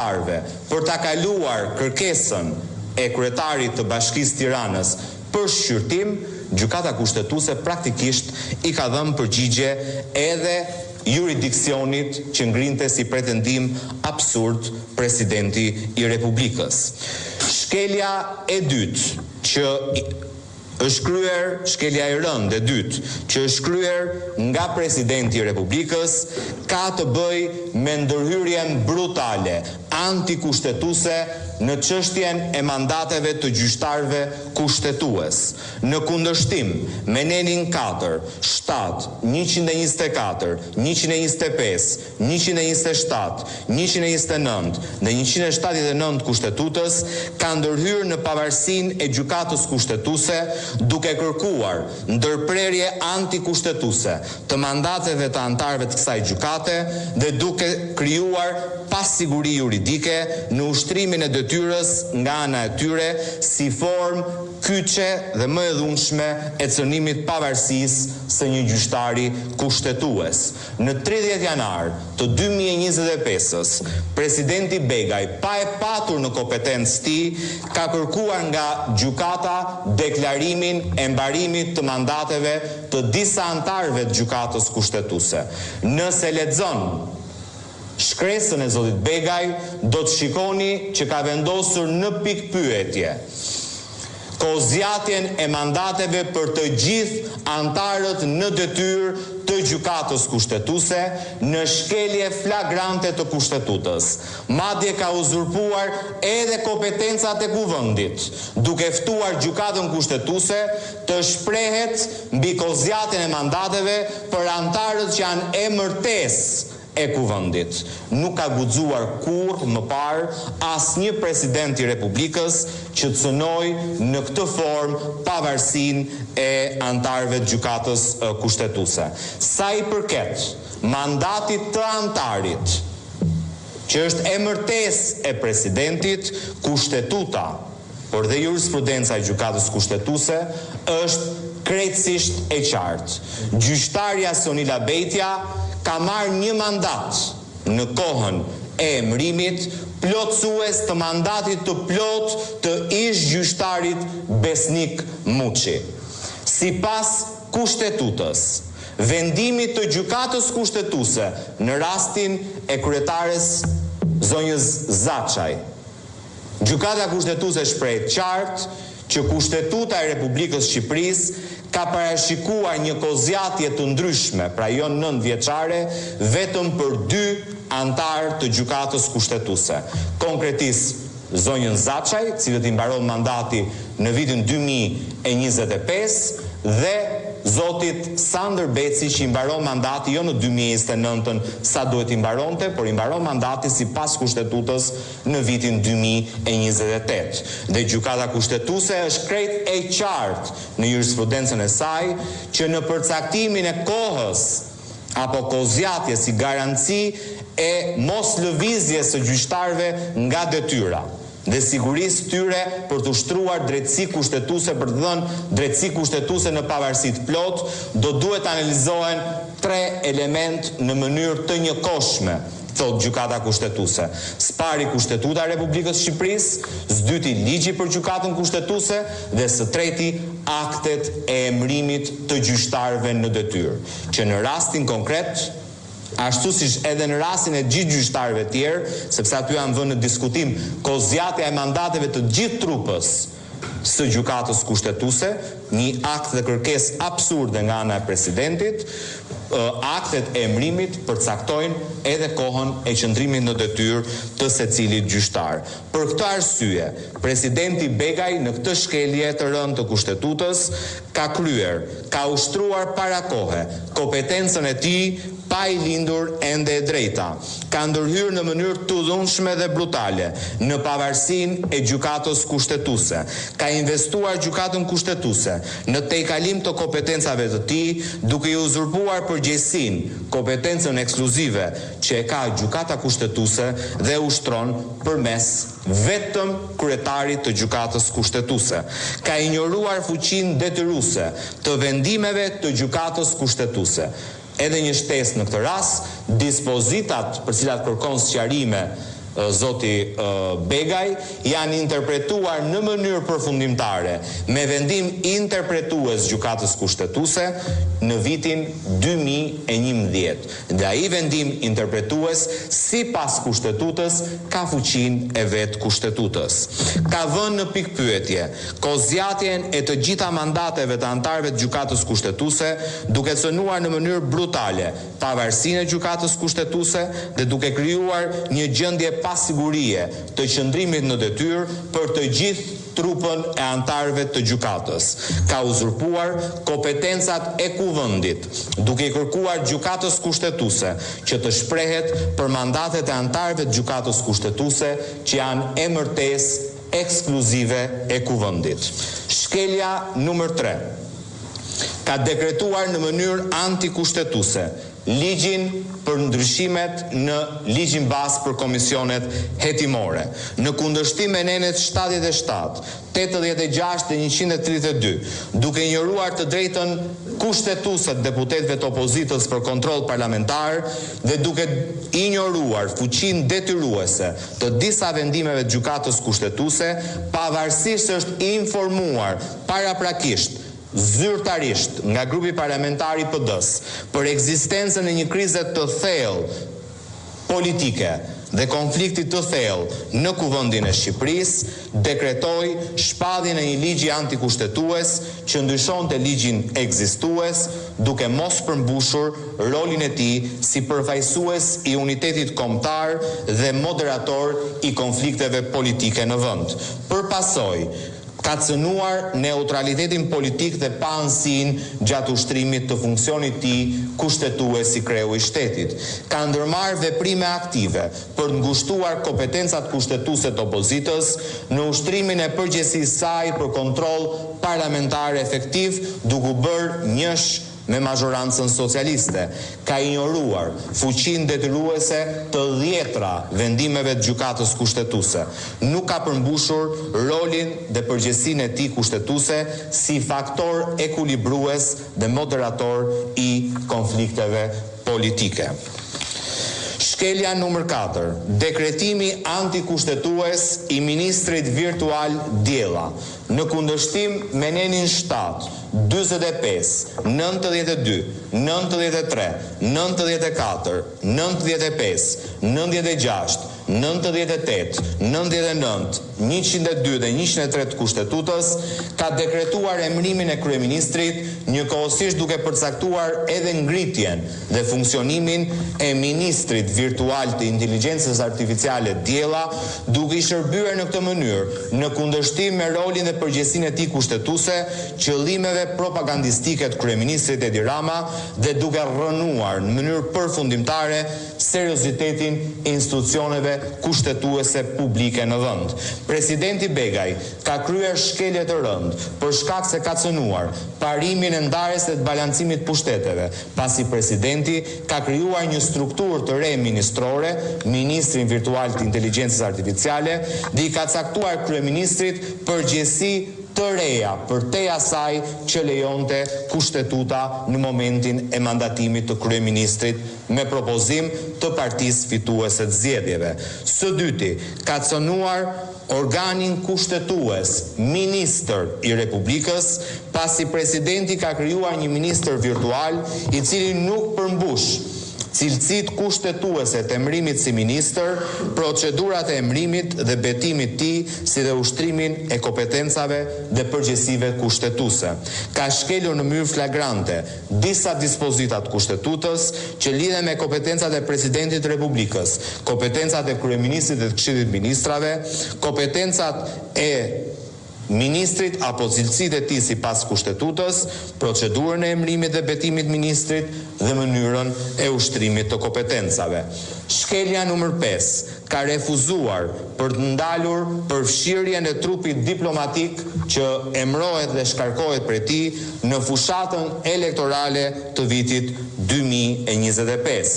Gjyqtarëve për ta kaluar kërkesën e kryetarit të Bashkisë Tiranës për shqyrtim, Gjykata Kushtetuese praktikisht i ka dhënë përgjigje edhe juridiksionit që ngrinte si pretendim absurd Presidenti i Republikës. Shkelja e dytë që Është kryer shkelja e rëndë e dytë që është kryer nga Presidenti i Republikës ka të bëjë me ndërhyrjen brutale, antikushtetuese në çështjen e mandateve të gjyqtarëve kushtetues. Në kundërshtim me nenin katër, shtatë, 124, 125, 127, 129 dhe 179 Kushtetutës, ka ndërhyrë në pavarësinë e Gjykatës Kushtetuese duke kërkuar ndërprerje antikushtetuese të mandateve të anëtarëve të kësaj gjykate dhe duke krijuar pasiguri juridike në ushtrimin e detyrës nga ana e tyre si formë kyçe dhe më e dhunshme e cënimit pavarësisë së një gjyqtari kushtetues. Në 30 janar të 2025-ës, presidenti Begaj, pa e patur në kompetencë tij, ka kërkuar nga gjykata deklarimin e mbarimit të mandateve të disa anëtarëve të Gjykatës Kushtetuese. Nëse lexon shkresën e zotit Begaj, do të shikoni që ka vendosur në pikëpyetje kohëzgjatjen e mandateve për të gjithë anëtarët në detyrë të Gjykatës Kushtetuese në shkelje flagrante të Kushtetutës. Madje ka uzurpuar edhe kompetencat e Kuvendit, duke ftuar Gjykatën Kushtetuese të shprehet mbi kohëzgjatjen e mandateve për anëtarët që janë emërtesë e Kuvendit. Nuk ka guxuar kurrë më parë asnjë president i Republikës që të cënojë në këtë formë pavarësinë e anëtarëve të Gjykatës Kushtetuese. Sa i përket mandatit të anëtarit, që është emërtesë e presidentit, Kushtetuta, por dhe jurisprudenca e Gjykatës Kushtetuese është krejtësisht e qartë. Gjyqtarja Sonila Bejtja ka marrë një mandat në kohën e emërimit plotësues të mandatit të plotë të ish-gjyqtarit Besnik Muçi. Sipas Kushtetutës, vendimit të Gjykatës Kushtetuese në rastin e kryetares zonjës Zaçaj, Gjykata Kushtetuese shprehet qartë që Kushtetuta e Republikës së Shqipërisë ka parashikuar një kohëzgjatje të ndryshme, pra jo nëntëvjeçare, vetëm për dy anëtarë të Gjykatës Kushtetuese. Konkretisht zonjën Zaçaj, cilës i mbaron mandati në vitin 2025 dhe zotit Sandër Beci që i mbaron mandati jo në 2029-ën sa duhet i mbaronte, por i mbaron mandati sipas Kushtetutës në vitin 2028. Dhe Gjykata Kushtetuese është krejt e qartë në jurisprudencën e saj që në përcaktimin e kohës apo kohëzgjatjes si garanci e mos lëvizjes së gjyqtarëve nga detyra dhe sigurisë tyre për të ushtruar drejtësi kushtetuese për të dhënë drejtësi kushtetuese në pavarësi të plotë, do duhet të analizohen tre element në mënyrë të njëkohshme, thotë Gjykata Kushtetuese. Së pari Kushtetuta e Republikës së Shqipërisë, së dyti Ligji për Gjykatën Kushtetuese dhe së treti aktet e emërimit të gjyqtarëve në detyrë, që në rastin konkret, ashtu siç edhe në rastin e gjithë gjyqtarëve tjerë, sepse aty janë vënë në diskutim kohëzgjatja e mandateve të gjithë trupës së Gjykatës Kushtetuese, një akt dhe kërkesë absurde nga ana e presidentit, aktet e emërimit përcaktojnë edhe kohën e qëndrimit në detyrë të secilit gjyqtar. Për këtë arsye, presidenti Begaj në këtë shkelje të rëndë të Kushtetutës ka kryer, ka ushtruar para kohe kompetencën e tij pa i lindur ende e drejta, ka ndërhyrë në mënyrë të dhunshme dhe brutale në pavarësinë e Gjykatës Kushtetuese, ka investuar Gjykatën Kushtetuese në tejkalim të kompetencave të tij, duke i uzurpuar përgjegjësinë, kompetencën ekskluzive që e ka Gjykata Kushtetuese dhe e ushtron përmes vetëm kryetarit të Gjykatës Kushtetuese. Ka injoruar fuqinë detyruese të vendimeve të Gjykatës Kushtetuese. Edhe një shtesë në këtë rast, dispozitat për cilat kërkon sqarime. zoti Begaj, janë interpretuar në mënyrë përfundimtare me vendim interpretues Gjykatës Kushtetuese në vitin 2011 dhe ai vendim interpretues sipas Kushtetutës ka fuqinë e vetë Kushtetutës. Ka vënë në pikëpyetje kohëzgjatjen e të gjitha mandateve të anëtarëve të Gjykatës Kushtetuese duke cënuar në mënyrë brutale pavarësinë e Gjykatës Kushtetuese dhe duke krijuar një gjendje pasigurie të qëndrimit në detyrë për të gjithë trupën e anëtarëve të gjykatës. Ka uzurpuar kompetencat e Kuvendit, duke i kërkuar Gjykatës Kushtetuese që të shprehet për mandatet e anëtarëve të Gjykatës Kushtetuese që janë emërtesë ekskluzive e Kuvendit. Shkelja numër tre. Ka dekretuar në mënyrë antikushtetuese ligjin për ndryshimet në ligjin bazë për komisionet hetimore, në kundërshtim me nenet 77, 86 dhe 132, duke injoruar të drejtën kushtetuese të deputetëve të opozitës për kontroll parlamentar dhe duke injoruar fuqinë detyruese të disa vendimeve të Gjykatës Kushtetuese, pavarësisht se është informuar paraprakisht zyrtarisht nga grupi parlamentar i PD-së për ekzistencën e një krize të thellë politike dhe konflikti të thellë në Kuvendin e Shqipërisë, dekretoi shpalljen e një ligji antikushtetues që ndryshonte ligjin ekzistues, duke mos përmbushur rolin e tij si përfaqësues i unitetit kombëtar dhe moderator i konflikteve politike në vend. Për pasojë, ka cënuar neutralitetin politik dhe paanësinë gjatë ushtrimit të funksionit të tij kushtetues si kreu i shtetit. Ka ndërmarrë veprime aktive për të ngushtuar kompetencat kushtetuese të opozitës në ushtrimin e përgjegjësisë saj për kontroll parlamentar efektiv, duke u bërë njësh me mazhorancën socialiste, ka injoruar fuqinë detyruese të dhjetra vendimeve të Gjykatës Kushtetuese, nuk ka përmbushur rolin dhe përgjegjësinë e tij kushtetuese si faktor ekuilibrues dhe moderator i konflikteve politike. Shkelja numër 4, dekretimi antikushtetues i ministrit virtual Diella, në kundërshtim me nenin 7, 45, 92, 93, 94, 95, 96, 98, 99, 102 dhe 103 të Kushtetutës, ka dekretuar emërimin e kryeministrit, njëkohësisht duke përcaktuar edhe ngritjen dhe funksionimin e ministrit virtual të inteligjencës artificiale Diella, duke i shërbyer në këtë mënyrë, në kundërshtim me rolin dhe përgjegjësinë e tij kushtetuese, qëllimeve propagandistike të kryeministrit Edi Rama dhe duke rrënuar në mënyrë përfundimtare seriozitetin e institucioneve kushtetuese publike në vend. Presidenti Begaj ka kryer shkelje të rëndë për shkak se ka cënuar parimin e ndarjes dhe të balancimit të pushteteve, pasi presidenti ka krijuar një strukturë të re ministrore, ministrin virtual të inteligjencës artificiale, dhe i ka caktuar kryeministrit përgjegjësi të reja përtej asaj që lejonte kushtetuta në momentin e mandatimit të kryeministrit me propozim të partisë fituese të zgjedhjeve. Së dyti, ka cënuar organin kushtetues, ministër i Republikës, pasi presidenti ka krijuar një ministër virtual i cili nuk përmbush cilësitë kushtetuese të emërimit si ministër, procedurat e emërimit dhe betimit të tij, si dhe ushtrimin e kompetencave dhe përgjegjësive kushtetuese. Ka shkelur në mënyrë flagrante disa dispozita të Kushtetutës që lidhen me kompetencat e Presidentit të Republikës, kompetencat e Kryeministrit dhe të Këshillit të Ministrave, kompetencat e ministrit apo cilësitë e tij sipas Kushtetutës, procedurën e emërimit dhe betimit të ministrit dhe mënyrën e ushtrimit të kompetencave. Shkelja numër 5 ka refuzuar për të ndalur përfshirjen e trupit diplomatik që emërohet dhe shkarkohet prej tij në fushatën elektorale të vitit 2025.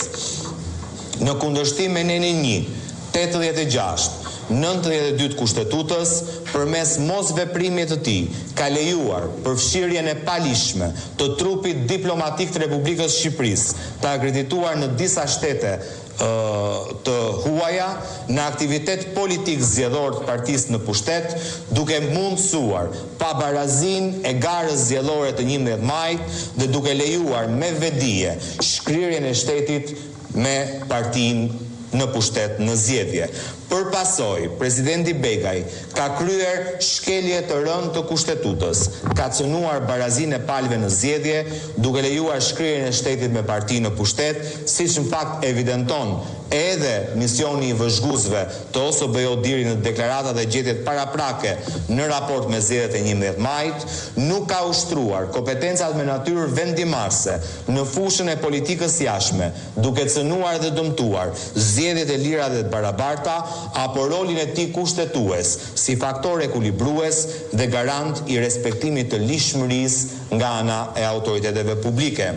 Në kundërshtim me nenin 1, 86, 92 të Kushtetutës, përmes mosveprimit të tij, ka lejuar përfshirjen e paligjshme të trupit diplomatik të Republikës së Shqipërisë, të akredituar në disa shtete. të huaja në aktivitet politik zgjedhor të partisë në pushtet, duke mundësuar pabarazinë e garës zgjedhore të 11 majit dhe duke lejuar me vetëdije shkrirjen e shtetit me partinë në pushtet në zgjedhje. Për pasojë, presidenti Begaj ka kryer shkelje të rëndë të Kushtetutës, ka cënuar barazinë e palëve në zgjedhje, duke lejuar shkrirjen e shtetit me partinë në pushtet, siç në fakt evidenton edhe misioni i vëzhguesve të OSBE-ODIHR-it në deklaratat dhe gjetjet paraprake në raport me zgjedhjet e 11 majit, nuk ka ushtruar kompetencat me natyrë vendimmarrëse në fushën e politikës jashtme, duke cënuar dhe dëmtuar zgjedhjet e lira dhe të barabarta apo rolin e tij kushtetues si faktor ekuilibrues dhe garant i respektimit të ligjshmërisë nga ana e autoriteteve publike.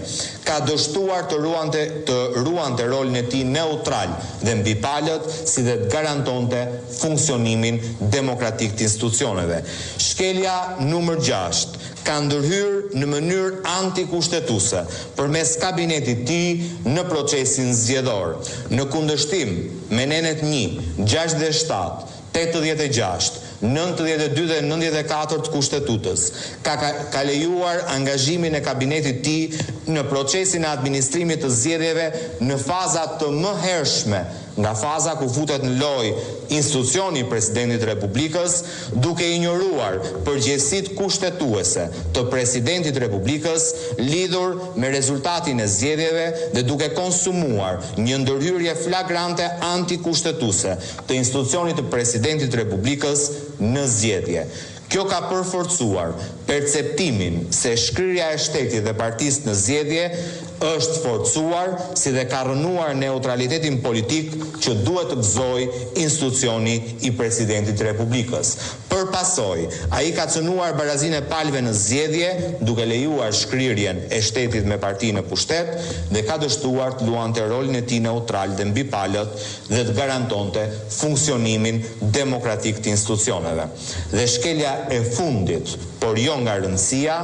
Ka dështuar të ruante të ruante rolin e tij neutral dhe mbi palët, si dhe të garantonte funksionimin demokratik të institucioneve. Shkelja numër 6 ka ndërhyrë në mënyrë antikushtetuese përmes kabinetit të tij në procesin zgjedhor, në kundërshtim me nenet 1, 67, 86, 92 dhe 94 të Kushtetutës, ka ka lejuar angazhimin e kabinetit të tij në procesin e administrimit të zgjedhjeve në faza të mëhershme nga faza ku futet në lojë institucioni i Presidentit të Republikës, duke injoruar përgjegjësitë kushtetuese të Presidentit të Republikës lidhur me rezultatin e zgjedhjeve dhe duke konsumuar një ndërhyrje flagrante antikushtetuese të institucionit të Presidentit të Republikës në zgjedhje. Kjo ka përforcuar perceptimin se shkrirja e shtetit dhe partisë në zgjedhje është forcuar, si dhe ka rrënuar neutralitetin politik që duhet të gëzojë institucioni i Presidentit të Republikës. Për pasojë, ai ka cënuar barazinë e palëve në zgjedhje, duke lejuar shkrirjen e shtetit me partinë në pushtet dhe ka dështuar të luante rolin e tij neutral dhe mbi palët dhe të garantonte funksionimin demokratik të institucioneve. Dhe shkelja e fundit, por jo nga rëndësia,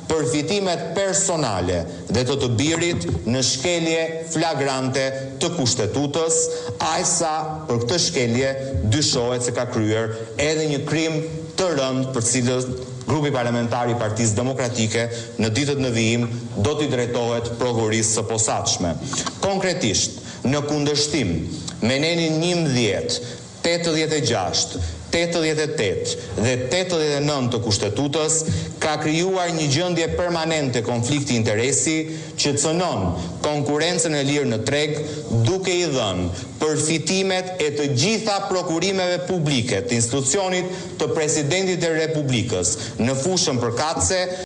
përfitimet personale dhe të të birit në shkelje flagrante të Kushtetutës, aq sa për këtë shkelje dyshohet se ka kryer edhe një krim të rëndë për të cilët Grupi Parlamentar i Partisë Demokratike në ditët në vijim do t'i drejtohet Prokurorisë së Posaçme. Konkretisht, në kundërshtim me nenin 11, 86, 88 dhe 89 të Kushtetutës, ka krijuar një gjendje permanente konflikti interesi që cënon konkurrencën e lirë në treg, duke i dhënë përfitimet e të gjitha prokurimeve publike të institucionit të Presidentit të Republikës në fushën përkatëse.